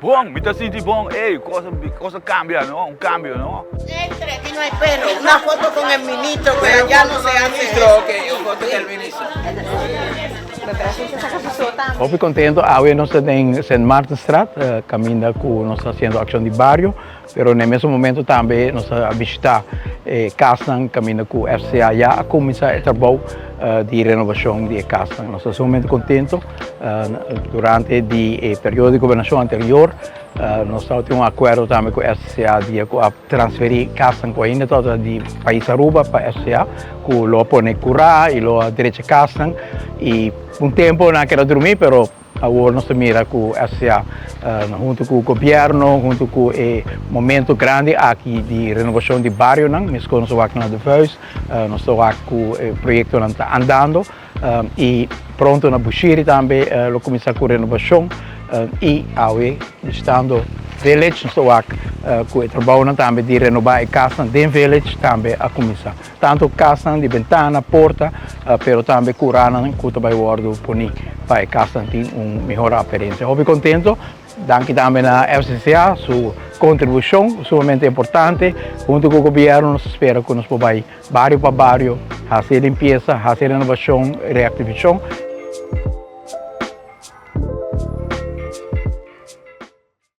Bon, mi ta sinti bon, ey, cos cos a cambia, no? Un cambio, no? Entre, aquí no hay pelo. Una foto con el ministro, pero allá no se hace eso. Hopi contento, awe nos ta den Sint Maartenstraat, caminda cu nos ta haciendo accion di bario, pero na e mesun momento tambe nos a bishita e casnan caminda cu FCA ya a cuminsa e trabou di renovacion di e casnan. Nos ta sumamente contento. Durante di e periodo di gobernacion anterior nos tabatin un acuerdo tambe cu FCA dia cu a transferi casnan cu ainda tabata di pais Aruba pa FCA cu lo a pone cura y lo a drecha casnan y un tempo nan a keda drumi pero awor nos ta mira cu FCA hunto cu gobierno hunto cu e momento grandi aki di renovacion di barionan mescos nos a wak na De Vuist nos ta wak cu e proyectonan ta andando. Y pronto na Bushiri tambe lo cuminsa cu renovacion y awe bishitando Village nos ta wak cu e trabounan tambe di renoba e casnan den Village tambe a cuminsa. Tanto casnan di bentana, porta, pero tambe curanan cu ta bay wordo poni pa e casnan tin un mihor apariencia. Hopi contento. Danki tambe na FCCA su contribucion sumamente importante. Hunto cu gobierno nos ta spera cu nos por bay bario pa bario, hasi limpiesa, hasi renovacion, reactivacion.